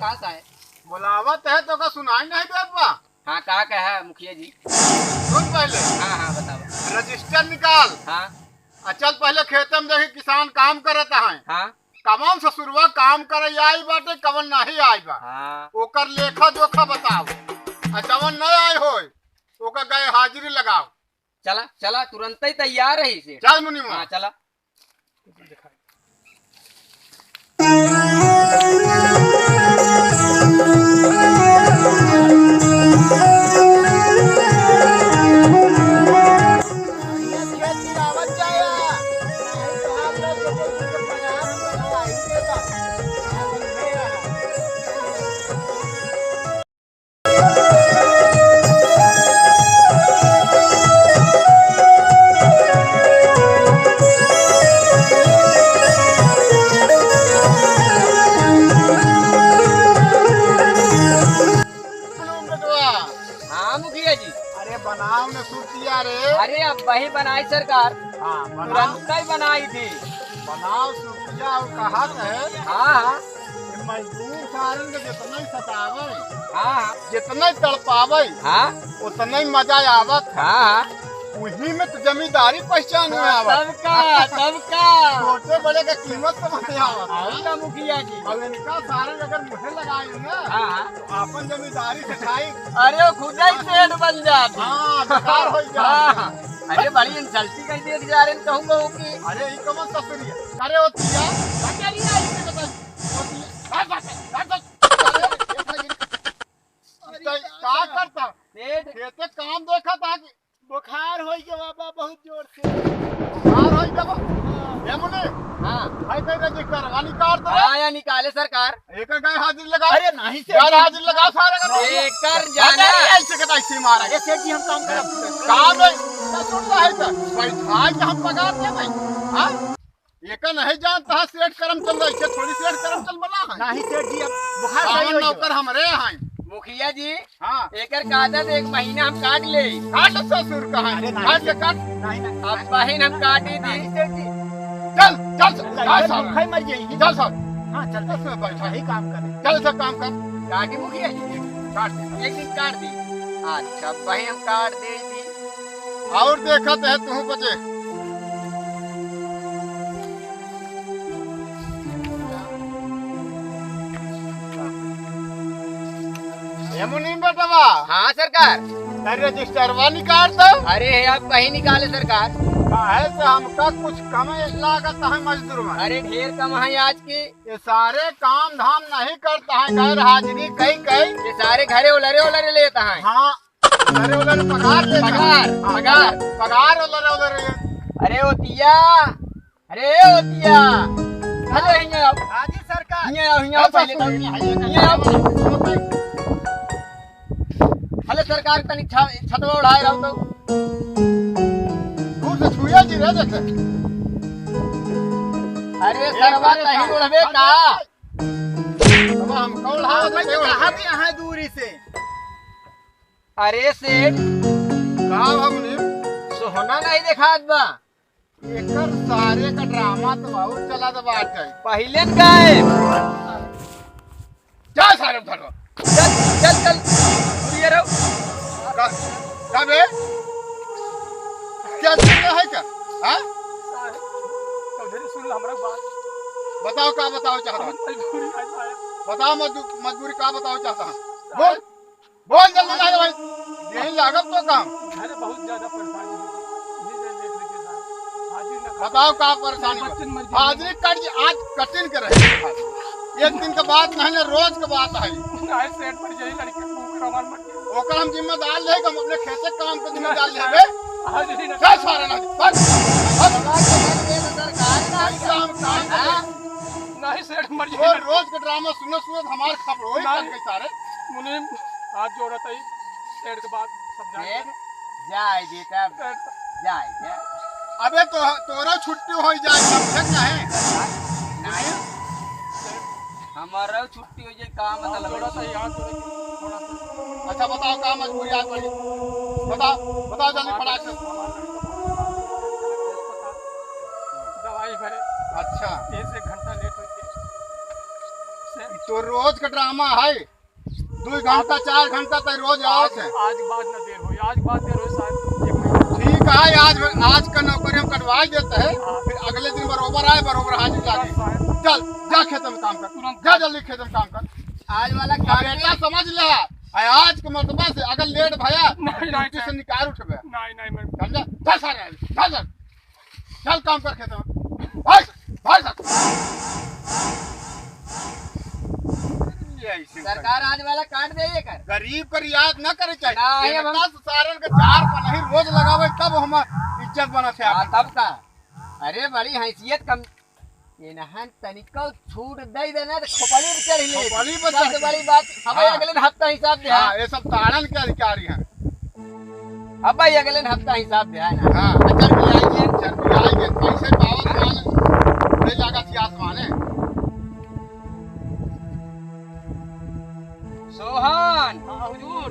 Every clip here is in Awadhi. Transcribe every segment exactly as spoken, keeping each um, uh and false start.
का साहेब? बोलावत है तो का सुनाई नहीं देत बा? हाँ, का कहा मुखिया जी? सुन पहले। हाँ, हाँ, बतावा। रजिस्टर निकाल। हाँ। आ चल पहले खेते में देखी किसान काम करत हैं। हाँ। कवन ससुरवा काम करे आई बाटे, कवन नहीं आई बा। हाँ। ओकर लेखा जोखा बताओ। आ जवन नहीं आए होए, ओकर गए हाजिरी लगाओ। चला, चला, तुरंत ही तैयार रही से। चल मुनीमा। हाँ, चला। हाँ मुखिया जी। अरे बनाओ न सुरतिया रे। अरे अब वही बनाई सरकार। हाँ, बनाओ। तुरंत ही बनाई थी। बनाओ सुरतिया और कहा है। हाँ, हाँ। ये मजदूर सारन के जितना ही सतावे, हाँ, हाँ। जितना ही तड़पावे, हाँ। उतना ही मजा आवत। हाँ, हाँ। वही में तो जमींदारी पहचान में आवत। सबका, सबका। छोटे बड़े का कीमत समझ में आवत। और का मुखिया जी? अब इनका सारे अगर मुँहे लगाए ना, हाँ, हाँ। तो आपन जमींदारी से खाई। अरे वो खुद ही सेठ बन जात। हाँ, बेकार हो जात। हाँ, हाँ। अरे बड़ी इंसल्टी कर दिए जा रहे कहूँ कहूँ की। अरे ई कमन ससुरी है? अरे वो तिया, बचरिया इसे बता। वो तिया, बस, बस, बस, बस। अरे, ये भाई, अरे, का करता? सेठ। खेते काम देखा था कि बुखार होई गवा बा बहुत जोर से। बुखार होई गवा? हाँ। ए मुनि, हाँ। भाई, तेरे रजिस्टरवा निकाल दे। हाँ, या निकाले सरकार। एकर गए हाजिरी लगाओ। अरे, नहीं से यार, हाजिरी लगाओ सारे का। नहीं। एकर जाना। अरे, ऐसे के ऐसे मारा। अरे, सेठ जी, हम काम करब। काम है, का सुन रहा है तो? भाई, भाई, हम पगार दे भाई। हाँ? एका नहीं जानता है सेठ करमचंद, ऐसे थोड़ी सेठ करमचंद बना है। नहीं सेठ जी, अब बुखार सही हो गया। नौकर हमरे हैं। मुखिया जी, हाँ। एकर का आदत एक महीना हम काट ले। काट ससुर का है। अरे नहीं काट के सेठ। काट। नहीं, नहीं। अब बहिन हम काट ही दी। नहीं सेठ जी। चल, चल, चल, चल, चल, चल, साहब। खाई मर जाएगी। चल साहब। हाँ, चल, चल, साहब, बैठा। यही काम कर। चल, सब काम कर। काटी मुखिया जी। काट दे। एक दिन काट दी। अच्छा, बहिन हम काट दे दी। और देखत है तू बचे। ए मुनीम बेटवा। हाँ सरकार। तेरे रजिस्टरवा निकाल दो। अरे अब कहीं निकाले सरकार। काहे से हमका कुछ कम लागत है मजदूर में। अरे ढेर कम है आज की। ये सारे काम धाम नहीं करता है, गैर हाजिरी कई कई। ये सारे घरे उलरे उलरे लेता है। हाँ। अरे उधर पगार दे। पगार, हाँ, पगार। पगार उधर, उधर। अरे ओतिया, अरे ओतिया। अरे हियाँ आओ। हाजी सरकार। हियाँ आओ, हियाँ आओ, पहले तो हियाँ आओ। अरे सरकार तनी छा-, छतवा उठाए रहो तो। दूर से छुए जी रे देखे। अरे सरवा तही उड़बे का? अब हम कौन हाँ, हाथ मैं से तो उड़बे? कहा भी यहाँ दूरी से। अरे सेठ, का हमने? सोहना नहीं देखात बा। एकर सारे का ड्रामा तो बहुत चलत बाटे। पहिले न गए। जा सारे उधर। चल, चल, चल। ये रहो। का, का बे? क्या सुनना है क्या? हाँ? चौधरी सुन लो हमरा बात। बताओ का बताओ चाहता है? मजबूरी है साहब। बताओ मजदू-, मजबूरी का बताओ चाहता है? बोल। बोल जल्दी, नहीं भाई, यही लागत तो काम। अरे बहुत ज्यादा परेशानी है। इसी से लेट हो गया साहब। हाजिर न कर। बताओ का परेशानी बा? बच्चन मर गए। हाजिरी कट जी, आज कटिन के रहे। एक दिन के बात नहीं ना, रोज के बात है। नहीं सेठ पर यही लड़के को हमार मत। ओकर हम जिम्मेदार ले, हम अपने खेते काम के जिम्मेदार नहीं लेबे। साहब। हाजिरी न चल कर। सारे ना, बस, बस। सरकार ना। ऐसा हम काम करें। नहीं सेठ मर गए। रोज, रोज के ड्रामा सुनो, सुनो, हमार खबर वही नहीं। कर गए सारे। मुनीम, हाथ जोड़त है, सेठ के बात समझा दे। सेठ, जाए दे तब, सेठ। जाए दे। अबे तो, तोरा छुट्टी हो जाए तब, ठीक नहीं? नहीं। सेठ। हमारा छुट्टी हो जाए, काम हाथ मतलब जोड़ा है। था, हाथ जोड़ा था, थोड़ा सा। अच्छा बताओ, का मजबूरी आ गई? बताओ, बताओ जल्दी फटाक से। दवाई भरे। अच्छा। एक, एक घंटा लेट हो गया। सेठ। तो रोज का ड्रामा है, दो घंटा, चार घंटा तक रोज आवत है। आज बात ना देर होई, आज बात देर होई, शायद एक महीना। ठीक है, आज, आज का नौकरी हम कटवाई देते हैं, हाँ। फिर अगले दिन बरोबर आए, बरोबर हाजिर लागे। हाँ, साहब। चल, जा खेत में काम कर, तुरंत। जा जल्दी खेत में काम कर। आज वाला काम बेटा समझ ले, आज के मरतबा से अगर लेट भया, नहीं, नहीं, ड्यूटी से सर। निकाल उठबे। नहीं, नहीं, मैं समझा? चल सारे, चल, चल। चल काम कर खेत में। भाई, भाई साहब। ये ऐसे सरकार आज वाला काट दे ये कर। गरीब का रियायत ना करे चाहिए। ना, ये ये हम बता सारन के चार पनही रोज लगावे तब हम इज्जत बना थे हाँ, आपन। तब का? अरे बड़ी हैसियत कम। ये नहन तनिको छूट दे देना तो खोपड़ी पे चढ़ ले। खोपड़ी पे सबसे चढ़ ले। बड़ी बात, हमें हाँ। अगले हफ्ता हिसाब दे। हाँ, ये सब ताड़न के अधिकारी हैं। अब भाई अगले हफ्ता हिसाब दे है ना। हाँ। चल भी आइए। चल भी आइए। पैसे पावत मान, ले जागा थी आसमाने। सोहन। हाँ, हुजूर।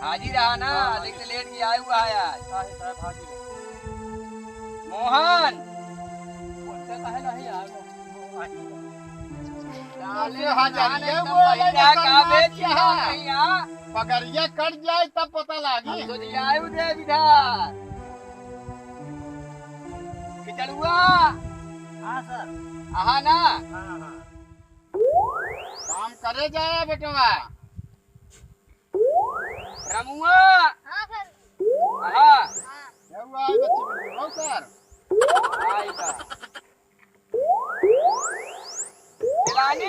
हाजिर रहा ना, हाँ, लेकिन लेट गया हुआ है आज। हाँ, साहब, हाजिर है। मोहन। बोलते काहे नहीं यार, मोहन। साले अरे, हाँ, जानिए, एकदम वो वाला पहला ये का करना बेच क्या रहा है? नहीं यार। पगड़िया कट जाए तब पता लागी। हम तो जियाए उदे विधान। खिचड़ुआ। हाँ, सर। आहा ना। हाँ, हाँ। काम करे जाए बेटवा। रमुआ। हाँ, सर। आहा। हाँ। क्या हुआ है बच्चे को? बहुत सर। आई बा। खिलानी।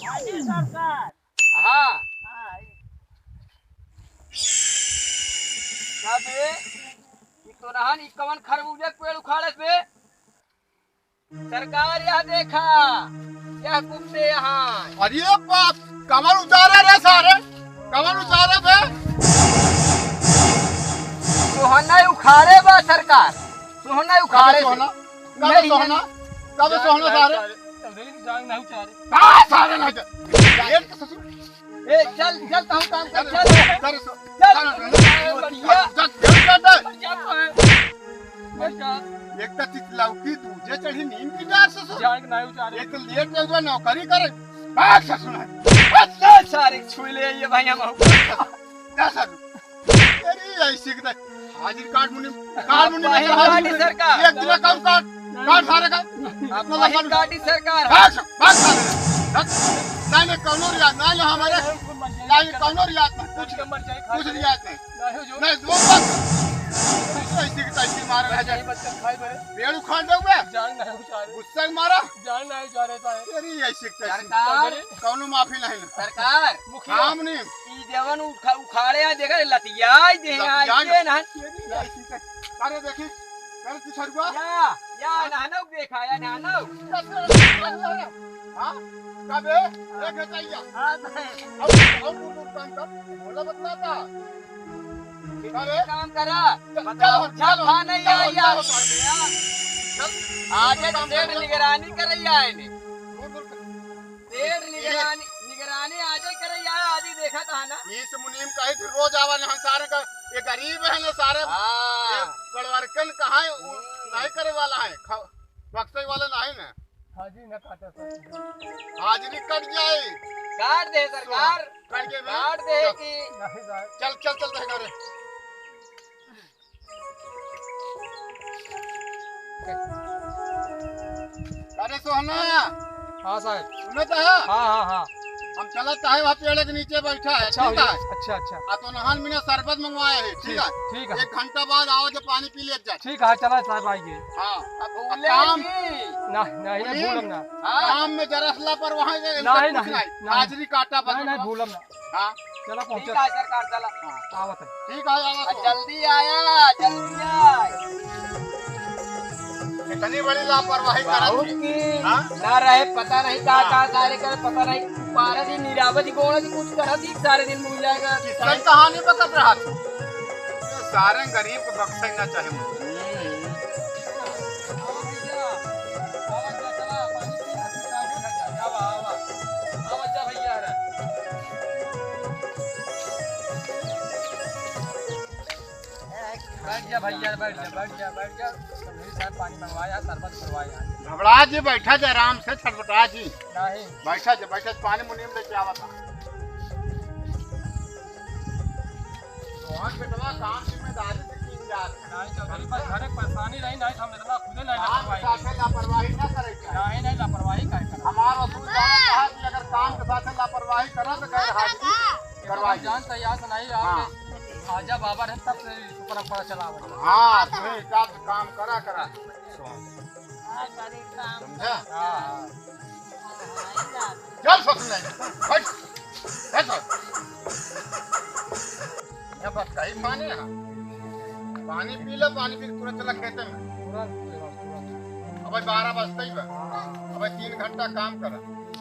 हाँ जी, सरकार। हाँ। हाँ, आई। का बे? ई तो नहन, ई कवन खरबूजा के पेड़ उखाड़े बे? सरकार, यह देखा, यह कुत्ते यहाँ। अरे बाप, कमर उतारे रे सारे, कमर उतारे बे। सोहना उखाड़े बा सरकार, सोहना उखाड़े बे। सोहना? कबे नहीं, सोहना? नहीं। कबे सोहना सारे? जान नहीं उतारे। का सारे नहीं जा-, एक तो ससुर। ए, चल, चल, तू काम कर, चल। चल, चल, चल, चल, चल, चल, चल, चल। मर जा। एक तो चितलौकी दूजे चढ़ी नीम की डार ससुर। जान नहीं उतारे। एक तो लेट में जो नौकरी करे। भाग ससुर। बस सारे छुई ले ये भाई हम। जा ससुर। तेरी ऐसी की तरह हाजिर काट मुनीम, काट मुनीम, वही काट काटी मुनीम। सरकार। एक दिन का काट, काट सारे का। अब इतना वही लंबा काटी सरकार। भाग, भाग सारे। भाग। नहीं, नहीं, कौनो रियायत, नहीं, नहीं, हमारे, नहीं, कौनो रियायत नहीं, कुछ, कुछ रियायत नहीं। नहीं, जो नहीं, दो बात। ऐसी की तैसी मारे रह जाए। पेड़ उखाड़ दे बे। जान नहीं उतारे। गुस्सा में मारा। जान नहीं उतारे, साहब। तेरी ऐसी की तैसी। सरकार। कौनो माफी नहीं ना। सरकार। मुखिया। काम नहीं। ई जवन उखा-, उखाड़े आ, देखा, लतियाई दे, लतियाई आई दे ना। अरे देखी, अरे पिछड़ुआ। या, या नानव देखा, या नानव। हाँ? कबे? ए गटैया। हाँ, भाई। अब, अब दूर दूर काम कर, बोला बतलाता। अरे? काम करा। चल, बताओ, चल, चल, चल, नहीं चल, आई चल, यार। चल। आज एक काम सेठ कर। निगरानी कर रही है इन्हें। दूर दूर कर। तेर निगरानी, निगरानी आजे करे यार, आदि देखा था ना। इस मुनीम कही थी रोज आवा, हम सारे का, ये गरीब है ना सारे, हाँ। ये बड़वरकन कहाँ है, वो हम्म। नहीं करे वाला है, खा-, बक्से वाला नहीं ना। हाजिरी ना काटे सर। हाजिरी कट जाए। काट दे सरकार। कट के भी। काट दे चल। कि नहीं सर। चल, चल, चल, चल, घरे। अरे सोहना। हाँ साहब। सुनत है? हाँ, हाँ, हाँ। हम चलत है, वहाँ पेड़ के नीचे बैठा है, अच्छा, ठीक है? अच्छा, अच्छा। आ तो नहान मीना शरबत मंगवाए है, ठीक ठीक, है? ठीक है। एक घंटा बाद आओ, जो पानी पी ले जा। ठीक है, चला साहब, आइए। हाँ। अब अब भूले काम नहीं। ना, नहीं, नहीं, भूलम ना। हाँ। काम में जरा सा लापरवाही है, इनका नहीं, कुछ नहीं, नहीं। नहीं। हाजिरी काटा बंद नहीं, नहीं, करो। भूलम ना। हाँ। चला, पहुँचा। ठीक है, सरकार, चला। हाँ। आवत है। ठीक है, आवत आ, है। जल्दी आया, जल्दी आया। इतनी बड़ी लापरवाही करत बहुत ही। की हाँ? ना रहे, पता नहीं का, हाँ। का कार्य करे, पता नहीं। पारा जी, नीरावत जी, कौन जी, कुछ करा जी, सारे दिन मुड़ जाएगा। किसकी कहानी बकत रहा तू? सारे गरीब को बख्शे ना चाहे मुझे। हम्म। बैठ जा भैया, बैठ जा, बैठ जा, बैठ जा। तो मेरी साहब पानी मंगवाया, शरबत करवाया। घबरा जी, बैठा जा आराम से, छटपटा जी। नहीं। बैठा जा, बैठा, पानी मुनीम लेके आवा था। तोहन बेटवा काम जिम्मेदारी से कीन जात है। नहीं चौधरी, बस घरे परेशानी रही, नहीं तो हम इतना खुदे नहीं काम लगा पाएंगे। साथे लापरवाही ना करे के चाही। नहीं, नहीं, लापरवाही काहे करब? हमार असूल जाने कहा कि अगर काम के साथे लापरवाही करब तो गैर हाजिरी करवाई। एकदम जान तैयार से नहीं, आप हाँ। आजा बाबा रहे तब से परंपरा चलावत। हाँ, तू एक आध काम करा, करा। हाँ, करे काम समझा? हाँ। चल ससुर नहीं, बैठ, बैठ। ये बस कहीं पानी है, पानी पी ले, पानी पी के तुरंत चला खेते में। तुरंत, तुरंत, तुरंत। अबे बारह बजते ही बा। हाँ। अबे तीन घंटा काम करा,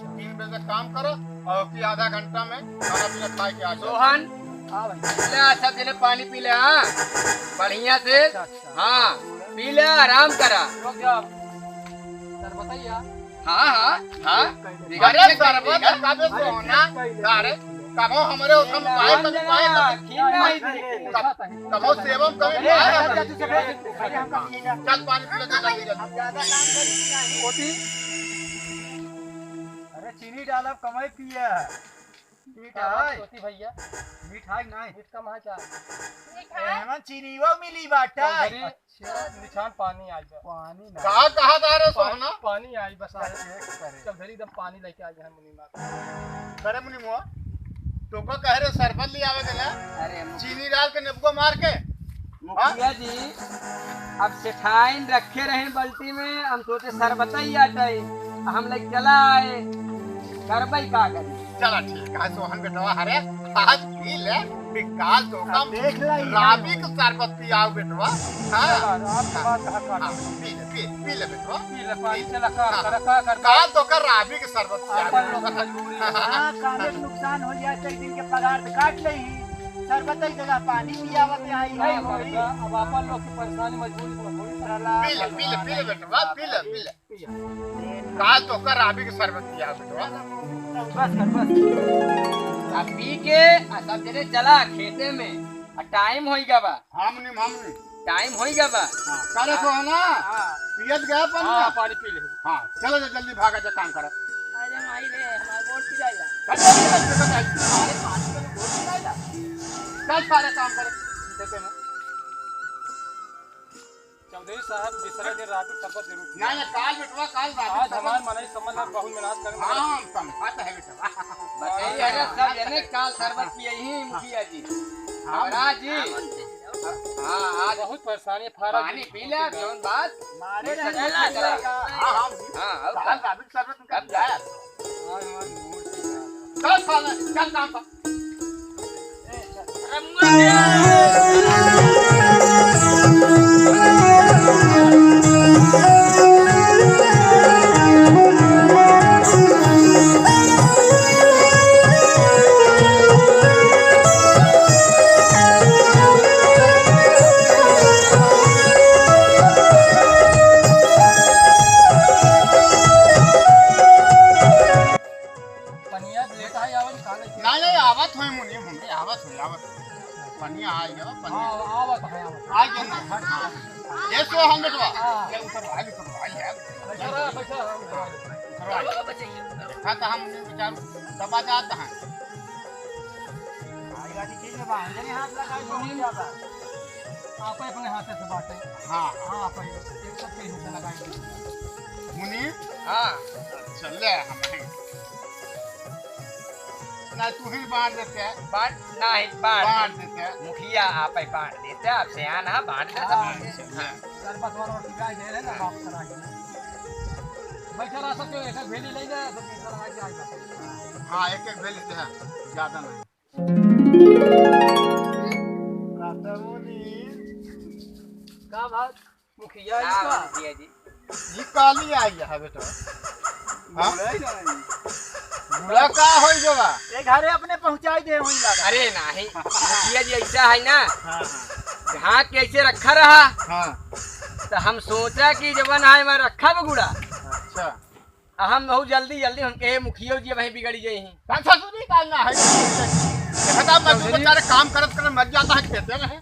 तीन बजे तक काम करा और कि आधा घंटा में खाना पीना खाए के आ जाओ। सोहन, हाँ भाई। ले, सब जने पानी पी ले, हाँ, बढ़िया से। अच्छा, अच्छा। हाँ, पी ले, आराम करा। रुक जाओ। सर, बताइए आप। हाँ, हाँ, हाँ। अरे, शरबत का भी सोना, अरे, कबो हमरे उठम पाए, कभी पाए, कभी। कब-, कबो सेवम, कभी पाए, कभी। चल, पानी पी ले, जल्दी, जल्दी। कोटी। अरे, चीनी डालब, कमाई पिया। मीठा है? ज्योति भैया। मीठा है कि नहीं? मीठ कम है क्या? मीठा है। एहमन चीनीवा मिली बाटे। चौधरी, अच्छा। निछान पानी आई बा। पानी ना। का कहा था रे पा-, सोहना? पानी आई बस, चल, आए। चेक करे। चौधरी एकदम पानी लेके आई है मुनीमा। करे मुनीमा, तोका कहे रे शरबत ले आवे के ना? अरे मुखिया। चीनी डाल के नेबुआ मार के। मुखिया जी, अब सेठाइन रखे रहे बल्टी में, हम सोचे शरबत ही आटे, हम लेके चला आए, करबई का करी? चला ठीक है, सोहन बेटवा, अरे आज पी ले, फिर काल तोका अब देख ला, ई राबी हाल के शरबत पियाओ बेटवा। हाँ। चला, आपके बात कहा काट हाँ, पी ले, पी, पी ले बेटवा। पी ले पानी, चला काम हाँ। करा, का करता? काल तोका राबी के शरबत पियाओ। आपन लोग मजबूरी है। हाँ, कामे के नुकसान हो जाए, तो एक दिन के पगार तो काट ले ही। शरबत की जगह पानी पियावत आई है, नहीं होई। अब आपन लोग की परेशानी मजबूरी तो थोड़ी सा। चला, पी ले, पी ले, पी ले बेटवा, पी ले, पी ले। काल तोका राबी के शरबत पिया बेटवा। बस कर, बस। अब पी के आ सब जने चला खेते में। आ टाइम होई गवा। हमनी, हमनी। टाइम होई गवा। हाँ, करे तो है ना? हाँ। पियत गया पानी हाँ, ना? पानी पी ले। हाँ, चलो जा, जल्दी भागा जा, काम करा। अरे माई रे, हमार गोड़ पिराइला। चल, चल, चल, चल, चल। अरे पानी में गोड़ पिराइला। चल, सारे काम करे, खेते में। चौधरी साहब, दूसरा दिन रात में शपथ जरूर किया। नहीं, नहीं, काल बेटवा, काल रात में आज शपथ। हमार मनई समझ में बहुत मेहनत करे। हाँ, हम समझत है बेटवा। बताइए, अरे, सब जने काल शरबत पिए ही मुखिया जी। हाँ। महाराज जी। हाँ, आज बहुत परेशानी, फारा पानी जी। पी ले, जौन बात। मारे नहीं, रहने नहीं, का। हाँ, हाँ। हाँ, और काल का? रात में शरबत निकाल अब क्या? जाए। हाँ, हाँ, मूड ठीक है। चल, साला, चल काम पर। पनिया लेट आई, आवन का नहीं? नहीं, नहीं, आवत होई मुनीम, मुनीम, आवत होई, आवत होई। पनिया आई गवा, पनिया। हाँ, आवत है, आवत है। आई गवा ना? हाँ। ये सो हम बेटवा। हाँ। ये ऊपर भाई, ऊपर भाई है। बैठा रहा, बैठा रहा, ऊपर भाई। ऊपर भाई। हाँ, तो हम उन्हें बेचारू दबा जाता है। आई गाड़ी चीज में बाहर नहीं हाथ लगाई, बहुत ज्यादा। आप अपने हाथ से बांटे। हाँ। हाँ, आप एक सबके हिस्सा लगाएंगे। मुनीम? हाँ। चल ले, हम हैं। ना, तू ही बांट देते हैं। बांट, नहीं, बांट बांट देते। देते हैं। मुखिया आप ही बांट देते हैं, आप सियान है, बांट देते हैं। हाँ, हाँ। शरबत वाला पिला दे रहे ना, बाप करा के। बैठा रह सकते हो, एक एक भेली ले जा, सब इधर आ जाए। हाँ, एक एक भेली दे, ज्यादा नहीं। राधा मुनीम। का बात? मुखिया जी का? मुखिया जी। ई काली आई है बेटा। हाँ? बुढ़ा ही नहीं। बुढ़ा का होई गवा? ए, घरे अपने पहुँचाई दे, वहीं लगा। अरे नहीं, मुखिया जी ऐसा है ना, हाँ, हाँ। घाट कैसे रखा रहा? हाँ। तो हम सोचा कि जवन है मैं रखा बगुड़ा। अच्छा। आ हम बहुत जल्दी, जल्दी हम कहे मुखियो जी वहीं बिगड़ी जाई हैं। का ससुरी का ना है? देखा था मजदूर बेचारे काम करत करत मर जाता है खेते में।